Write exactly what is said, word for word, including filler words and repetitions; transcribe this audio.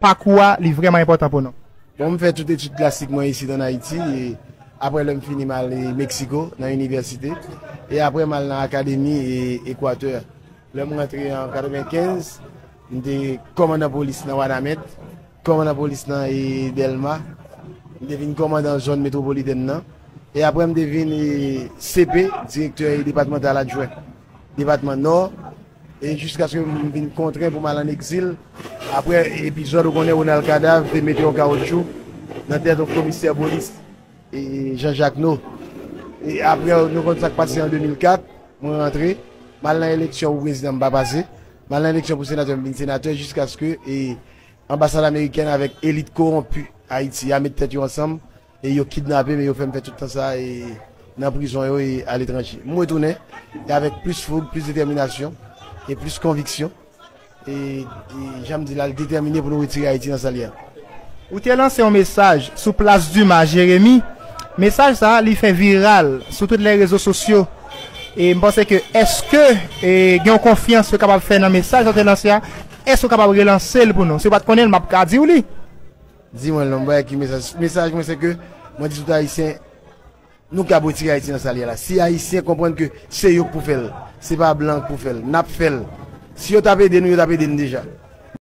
pakou a, li vrèman enpòtan pou nou? Bon, m fè tout etid klasik mwen isit ann Ayiti. E apre, lè m fini, m al, e, Meksiko, nan inivèsite. E apre, m al nan akademi, e, Ekwatè. Lè m rantre an katrevenkenz, m te kòmandan polis nan Wanament, kòmandan polis nan, e, Dèlma. M te vin kòmandan zòn metwopolitèn nan. E apre, m te vin, e, C P, direktè, e, depatmantal adjwen depatman Nò. E jiskaske m vin kontren pou m al ann egzil. Apre epizòd, ou konnen, Ronald Kadav te mete yon kawotchou nan tèt yon komisè polis, e, Jean Jacquenot. E apre, nou konn sa k pase an de mil kat, mwen rantre, m al nan eleksyon pou prezidan, m pa pase. M al nan eleksyon pou senatè, m vin senatè, jiskaske, e, anbasad amerikèn avèk elit kowonpi Ayiti a met tèt yo ansanm, e yo kidnape m, e yo fè m fè tout tan sa, e, nan prizon yo, e aletranje. M retounen, e avèk plis foug, plis detèminasyon, e plis konviksyon. E, e jan m di la, l detèmine pou nou retire Ayiti nan sa l ye a. Ou te lanse yon mesaj sou plas Dima Jeremi. Mesaj sa a, li fè viral sou tout lè rezo sosyo. E m panse ke, èske, e, gen yon konfyans yo kapab fè nan mesaj sa w te lanse a? Èske w kapab relanse l pou nou? Si w pa t konnen l, m ap ka di w li. Di mwen non, m pa ki mesaj. Mesaj mwen se ke mwen di tout Ayisyen, nou kab retire Ayiti nan sa l ye la. Si Ayisyen konprann ke se yo k pou fè l, se pa blan k pou fè l, n ap fè l. Si yo t ap ede nou, yo t ap ede n deja.